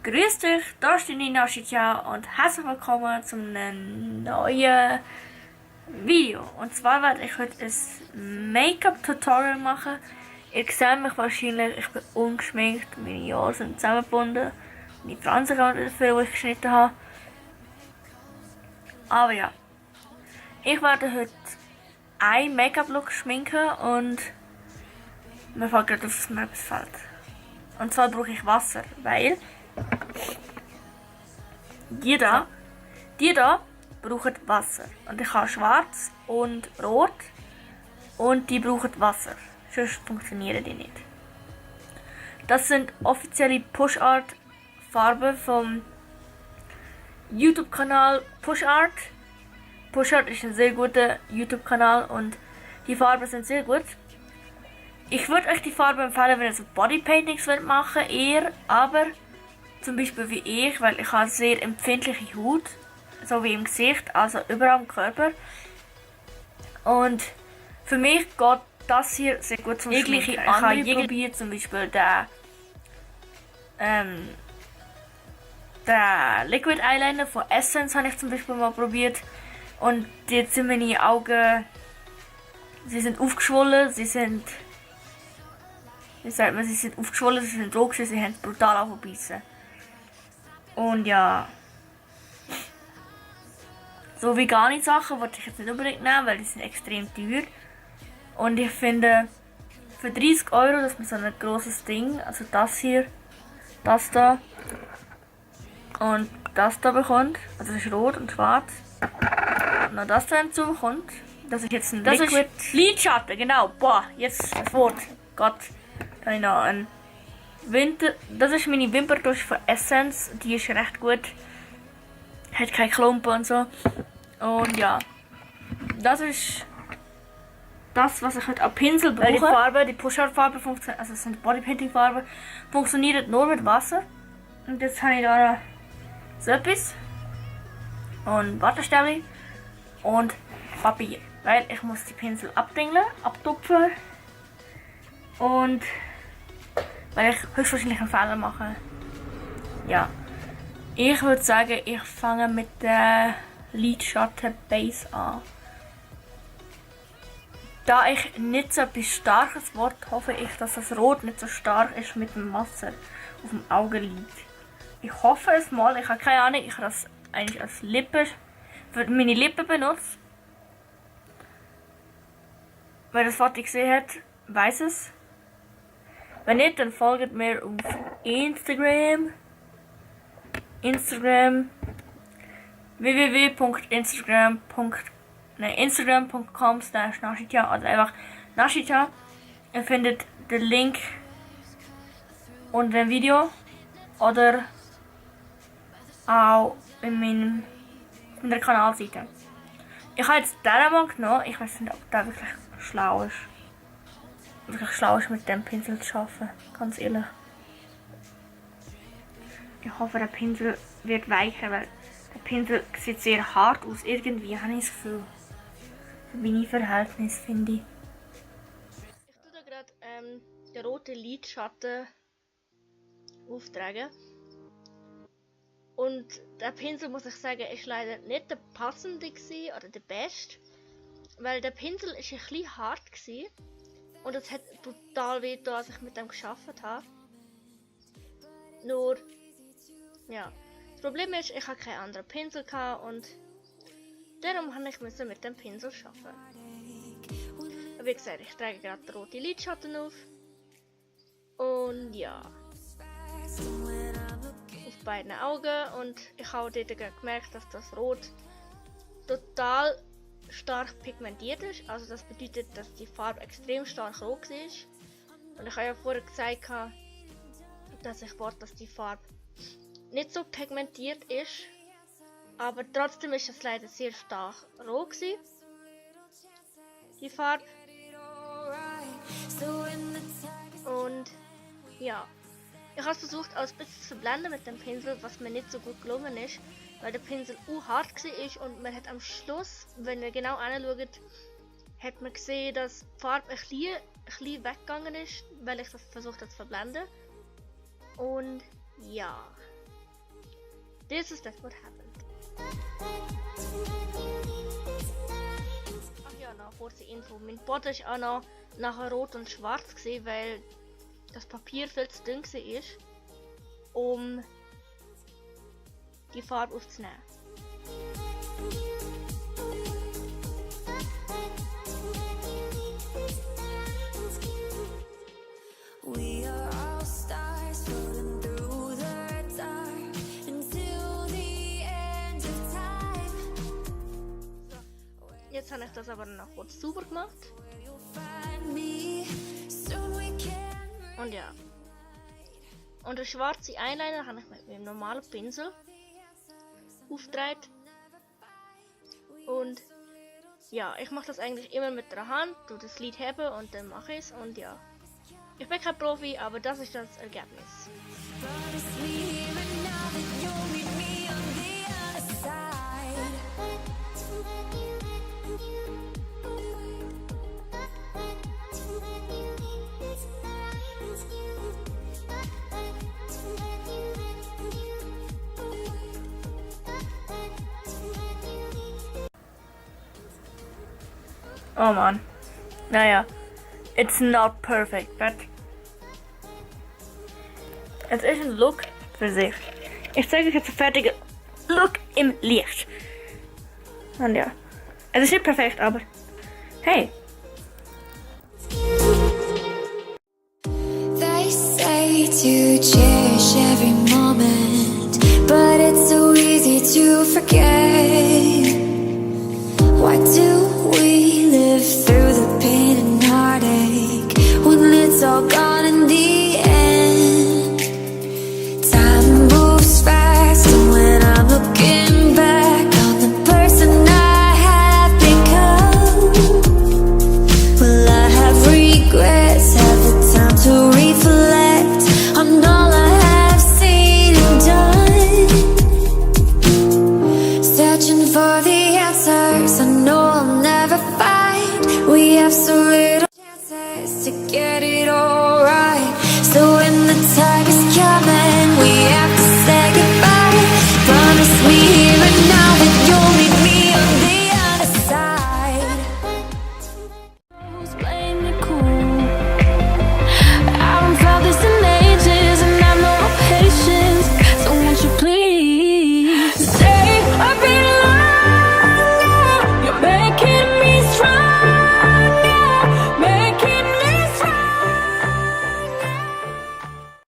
Grüß dich, da ist die Nina Schitja und herzlich willkommen zu einem neuen Video. Und zwar werde ich heute ein Make-up-Tutorial machen. Ihr seht mich wahrscheinlich, ich bin ungeschminkt, meine Haare sind zusammengebunden, meine Fransen kommen dafür, die ich geschnitten habe. Aber ja, ich werde heute einen Make-up-Look schminken und mir fällt gerade auf, dass mir etwas fällt. Und zwar brauche ich Wasser, weil die da brauchen Wasser. Und ich habe schwarz und rot und die brauchen Wasser. Sonst funktionieren die nicht. Das sind offizielle Push Art Farben vom YouTube-Kanal Push Art. Push Art ist ein sehr guter YouTube-Kanal und die Farben sind sehr gut. Ich würde euch die Farbe empfehlen, wenn ihr so Bodypaintings machen wollt, eher, aber zum Beispiel wie ich, weil ich habe sehr empfindliche Haut, so wie im Gesicht, also überall am Körper. Und für mich geht das hier sehr gut zum Schminken. Ich habe probiert, zum Beispiel der Liquid Eyeliner von Essence habe ich zum Beispiel mal probiert. Und jetzt sind meine Augen, sie sind aufgeschwollen, sie sind aufgeschwollen, sie sind rot, sie haben brutal aufgebeissen. Und ja, so vegane Sachen wollte ich jetzt nicht unbedingt nehmen, weil die sind extrem teuer. Und ich finde, für 30 €, dass man so ein grosses Ding, also das hier, das da und das da bekommt, also das ist rot und schwarz, und noch das da hinzu bekommt, das ist jetzt ein Liquid Lidschatten, genau, boah, jetzt das Wort, Gott, da habe ich noch ein das ist meine Wimperntusche von Essence, die ist recht gut, hat keine Klumpen und so. Und ja, das ist das, was ich heute an Pinsel brauche. Die Farbe, die Push-Art-Farbe, also es sind Bodypainting-Farben, funktioniert nur mit Wasser. Und jetzt habe ich da so etwas und Wattestäbchen und Papier, weil ich muss die Pinsel abdingeln, abtupfen und weil ich höchstwahrscheinlich einen Fehler mache. Ja. Ich würde sagen, ich fange mit der Lidschatten Base an. Da ich nicht so etwas Starkes will, hoffe ich, dass das Rot nicht so stark ist mit dem Wasser auf dem Augenlid. Ich hoffe es mal, ich habe keine Ahnung, ich habe das eigentlich als Lippe, für meine Lippen benutzt. Wer das Foto gesehen hat, weiß es. Wenn nicht, dann folgt mir auf Instagram www.instagram.com/Nashitya oder einfach Nashitya. Ihr findet den Link unter dem Video oder auch in der Kanalseite. Ich habe jetzt diesen mal genommen, ich weiß nicht, ob der wirklich schlau ist. Mit dem Pinsel zu arbeiten, ganz ehrlich. Ich hoffe, der Pinsel wird weicher, weil der Pinsel sieht sehr hart aus. Irgendwie habe ich das Gefühl. Für meine Verhältnisse, finde ich. Ich tue da gerade den roten Lidschatten auftragen. Und der Pinsel, muss ich sagen, ist leider nicht der passende oder der beste. Weil der Pinsel ist ein bisschen hart gewesen. Und es hat total weh getan, als ich mit dem gearbeitet habe. Nur, ja. Das Problem ist, ich hatte keinen anderen Pinsel und darum musste ich mit dem Pinsel arbeiten. Aber wie gesagt, ich trage gerade den roten Lidschatten auf. Und ja. Auf beiden Augen. Und ich habe dort gemerkt, dass das Rot total stark pigmentiert ist, also das bedeutet, dass die Farbe extrem stark rot ist. Und ich habe ja vorher gesagt, dass ich wollte, dass die Farbe nicht so pigmentiert ist, aber trotzdem ist es leider sehr stark rot gewesen, die Farbe. Und ja, ich habe versucht, alles ein bisschen zu verblenden mit dem Pinsel, was mir nicht so gut gelungen ist, weil der Pinsel hart war und man hat am Schluss, wenn ihr genau anschaut, hat man gesehen, dass die Farbe ein bisschen weggegangen ist, weil ich das versucht habe zu verblenden. Und ja, this is that's what happened. Ach ja, noch kurze Info. Mein Boden ist auch noch nachher rot und schwarz gewesen, weil das Papier viel zu dünn war, um die Farbe aufzunehmen. We are all stars floating through the dark until the end of time. Jetzt habe ich das aber noch kurz sauber gemacht. You'll find me, soon we can. Und ja. Und den schwarzen Eyeliner habe ich mit meinem normalen Pinsel aufgedreht. Und ja, ich mache das eigentlich immer mit der Hand, tu das Lid heben und dann mache ich es. Und ja, ich bin kein Profi, aber das ist das Ergebnis. Promise me here and now that you'll meet me on the other side. Oh man. Naja. It's not perfect, but es ist ein Look für sich. Ich zeige euch jetzt den fertigen Look im Licht. Und ja. Es ist nicht perfekt, aber hey. They say to cherish every moment, but it's so easy to forget. Why do we live through